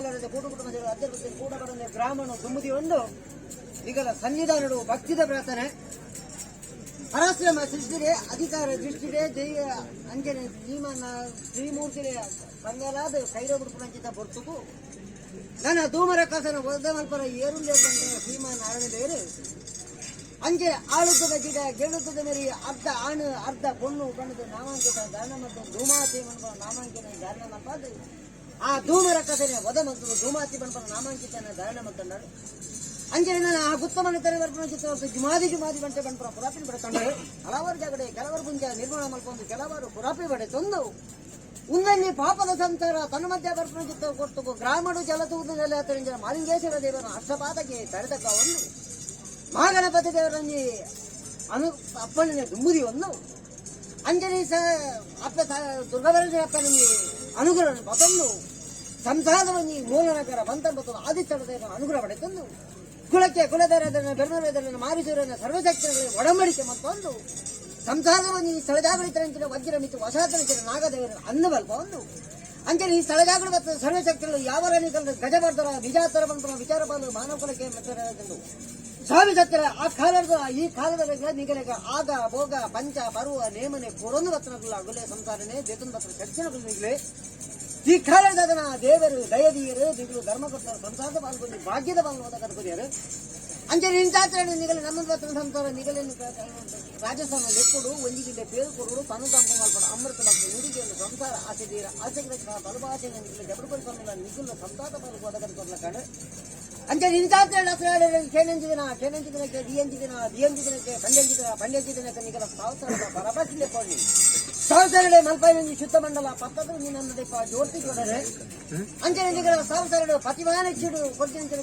ಬಾಲರದ ಕೂಡು ಕುಟುಂಬ ಅಧ್ಯಕ್ಷ ಕೂಡ ಬಡನೆ ಗ್ರಾಮನು ದುಮ್ಮುದಿ ಒಂದು ನಿಗಲ ಸನ್ನಿಧಾನಡು ಭಕ್ತಿದ ಪ್ರಾರ್ಥನೆ. ಪರಾಶ್ರಮ ಸೃಷ್ಟಿಡೆ ಅಧಿಕಾರ ದೃಷ್ಟಿಡೆ ದೈವ ಅಂಜನೆ ಶ್ರೀಮನ್ನ ಶ್ರೀಮೂರ್ತಿಯ ಸಂಗಲಾದ ಕೈರಬುಡುಪುನಂಚಿತ ಬೊರ್ತುಕು ನನ್ನ ಧೂಮರ ಕಸನ ಒದ್ದ ಮಲ್ಪರ ಏರುಂದೆ ಬಂದ ಶ್ರೀಮಾನ್ ನಾರಾಯಣ ದೇವರು. ಅಂಚೆ ಆಳುತ್ತದ ಗಿಡ ಗೆಳುತ್ತದ ಮೇರಿ ಅರ್ಧ ಆಣು ಅರ್ಧ ಪೊಣ್ಣು ಬಣ್ಣದ ನಾಮಾಂಕಿತ ದಾನ ಮತ್ತು ಧೂಮಾತಿ ಮನ್ಪನ ನಾಮಾಂಕಿತ ಧಾರಣ ಮಲ್ಪಾದ ಆ ಧೂಮರ ಕಸನೆ ವದ ಮತ್ತು ಧೂಮಾತಿ ಮನ್ಪನ ನಾಮಾಂಕಿತನ ಧಾರಣ ಮಲ್ತಂಡರು. ಅಂಚೆ ನನ್ನ ಆ ಗುತ್ತಮನ ತರ ಬರ್ಪಣ ಚಿತ್ರ ಜುಮಾದಿ ಜುಮಾದಿ ಬಂಟೆ ಬಂಪರ ಪುರಾಪಿನ ಬಡತಂಡರು. ಹಲವಾರು ಜಾಗಡೆ ಕೆಲವರು ಗುಂಜ ನಿರ್ಮಾಣ ಮಲ್ಪೊಂದು ಕೆಲವರು ಪುರಾಪಿ ಬಡೆ ತಂದು ಉಂದನ್ನಿ ಪಾಪದ ಸಂಸಾರ ತನ್ನ ಮಧ್ಯ ಬರ್ಪಣ ಚಿತ್ತ ಕೊಟ್ಟು ಗ್ರಾಮಡು ಜಲತೂದನೆಲ್ಲ ಮಾಲಿಂಗೇಶ್ವರ ದೇವರ ಅಷ್ಟಪಾದಕ್ಕೆ ತಡೆದಕ್ಕ ಒಂದು ಮಹಾಗಣಪತಿ ದೇವರನ್ನಿ ಅನು ಅಪ್ಪಣೆ ದುಂಬುದಿ ಒಂದು ಅಂಜನಿ ಸ ಅಪ್ಪ ದುರ್ಗವರಣ ಅಪ್ಪನಿಗೆ ಅನುಗ್ರಹ ಪತಂದು ಸಂಸಾರವನ್ನಿ ಮೂಲನಗರ ಬಂತ ಮತ್ತು ಆದಿತ್ಯರ ದೇವರ ಅನುಗ್ರಹ ಪಡೆತಂದು ಕುಲಕ್ಕೆ ಕುಲದರದನ್ನು ಬೆರ್ಮರದನ್ನು ಮಾರಿಸೂರನ್ನ ಸರ್ವಶಕ್ತಿಗಳ ಒಡಂಬಡಿಕೆ ಮತ್ತೊಂದು ಸಂಸಾರವನ್ನಿ ಸ್ಥಳಜಾಗೃತರಂಚಿನ ವಜ್ರ ಮಿತ್ತು ವಶಾತರಂಚಿನ ನಾಗದೇವರ ಅನ್ನಬಲ್ಪ ಒಂದು ಅಂಚನೆ ಈ ಸ್ಥಳಜಾಗೃತ ಮತ್ತು ಸರ್ವಶಕ್ತಿಗಳು ಯಾವ ಗಜಬರ್ಧರ ವಿಜಾತರ ಬಂತರ ವಿಚಾರ ಬಾಲು ಮಾನವ ಕುಲಕ್ಕೆ ಮತ್ತು ಸ್ವಾಮಿ ಸತ್ಯರ ಆ ಕಾಲದ ಈ ಕಾಲದ ನಿಗಲೆಗ ಆಗ ಭೋಗ ಪಂಚ ಪರ್ವ ನೇಮನೆ ಕೊರೊಂದು ಬತ್ತನಗುಲ್ಲ ಅಗುಲೆ ಸಂಸಾರನೆ ದೇತನ್ ಬತ್ತನ ಚರ್ಚೆನಗುಲ್ ನಿಗಲೆ ಈ ಕಾಲದ ದೇವರು ದಯದೀಯರು ದಿಗಳು ಧರ್ಮಕರ್ತರು ಸಂಸಾರದ ಪಾಲ್ಗೊಂಡು ಭಾಗ್ಯದ ಪಾಲ್ಗೊಂಡು ಕರ್ಕೊದಿಯರು. ಅಂಚನೆ ನಿಂತಾತ್ರ ನಿಗಲೆ ನಮ್ಮ ಬತ್ತನ ಸಂಸಾರ ನಿಗಲೆ ರಾಜಸ್ಥಾನ ಲೆಕ್ಕುಡು ಒಂಜಿ ಗಿಂಡೆ ಪೇರು ಕೊಡುಡು ತನು ತಂಪು ಮಲ್ಪಡು ಅಮೃತ ಭಕ್ತಿ ನುಡಿಗೆಯನ್ನು ಸಂಸಾರ ಆಸೆ ತೀರ ಆಸೆ ಬಲಭಾಷೆ ನಿಗಲೆ ಜಬರ್ಪರಿ ಸ್ವಾಮಿಗಳ ನಿಗುಲ್ಲ ಸಂಸಾರದ ಪಾಲ್ಗೊಂಡು ಕರ್ಕೊರ್ಲ ಕಾಣು. ಅಂಚೆ ನಿಂತಾತ್ರ ಕೇನಂಜಿ ದಿನ ಕೇನಂಜಿ ದಿನಕ್ಕೆ ದಿಯಂಜಿ ದಿನ ದಿಯಂಜಿ ದಿನಕ್ಕೆ ಪಂಡ್ಯಂಜಿ ದಿನ ಪಂಡ್ಯಂಜಿ ದಿನಕ್ಕೆ ನಿಗಲ ಸಾವಿರದ ಬರಬಸಿಲೆ ಕೊಳ್ಳಿ ಸಾವಿರ ಮಲ್ಪಾಯಿ ಶುದ್ಧ ಮಂಡಲ ಪತ್ತದ ನಿನ್ನ ದೀಪ ಜೋರ್ತಿ ಜೋಡರೆ. ಅಂಚೆ ನಿಗಲ ಸಾವಿರ ಪತಿಮಾನ ಚಿಡು ಕೊಡ್ತಿಂಚಿನ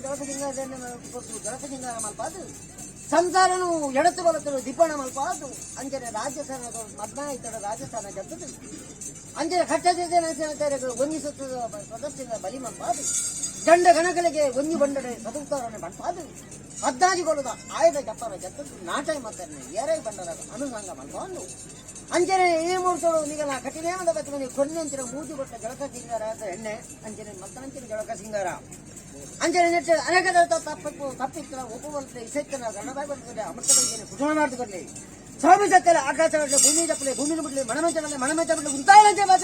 ಜಲಸ ಕೊಟ್ಟು ಜಲಸ ಸಿಂಗಾರ ಮಲ್ಪಾದು ಸಂಸಾರನು ಎಡತು ಬಲತರು ದಿಪ್ಪಣ ಮಲ್ಪಾದು. ಅಂಚನೆ ರಾಜಸ್ಥಾನ ಮದ್ನ ಇತ್ತಡ ರಾಜಸ್ಥಾನ ಜದ್ದದು. ಅಂಚನೆ ಕಟ್ಟ ಒಂಜಿ ಸುತ್ತದ ಪ್ರದರ್ಶನ ಬಲಿ ಮಲ್ಪಾದು ಗಂಡ ಗಣಗಳಿಗೆ ಒಂಜಿ ಬಂಡಡೆ ಸದುತ್ತಾರನೆ ಬಣ್ಪಾದು ಹದ್ದಾಜಿಗೊಳ್ಳದ ಆಯ್ದ ಜಪ್ಪರ ಜತ್ತದ್ದು ನಾಟಕ ಮತ್ತನೆ ಏರೈ ಬಂಡರ ಅನುಸಂಗ ಮಲ್ಪಾಂದು. ಅಂಚನೆ ಈ ಮೂರ್ತಳು ನಿಗಲ ಕಠಿಣವಾದ ಬತ್ತಮನಿ ಕೊನ್ನೆಂಚಿನ ಮೂಜು ಕೊಟ್ಟ ಜಳಕ ಸಿಂಗಾರ ಅಂತ ಎಣ್ಣೆ ಅಂಚನೆ ಮತ್ತಂಚಿನ ಜಳಕ ಸಿಂಗಾರ. ಅಂಚನೆ ನೆಟ್ಟ ಅನೇಕ ತಪ್ಪು ತಪ್ಪಿತ್ತ ಒಪ್ಪುವಂತೆ ಇಸೆತ್ತನ ಗಣಬಾಯ್ ಬಂದ್ರೆ ಅಮೃತ ಬಗ್ಗೆ ಕುಟುಂಬ ಮಾಡ್ಕೊಡ್ಲಿ. ಸ್ವಾಮಿ ಸತ್ಯಲ ಆಕಾಶ ಭೂಮಿ ತಪ್ಪಲೆ ಭೂಮಿನ ಬಿಡ್ಲಿ ಮಣಮಂಚ ಮಣಮಂಚ ಬಿಡ್ಲಿ ಉಂತಾಯಂತೆ ಬಾಚ.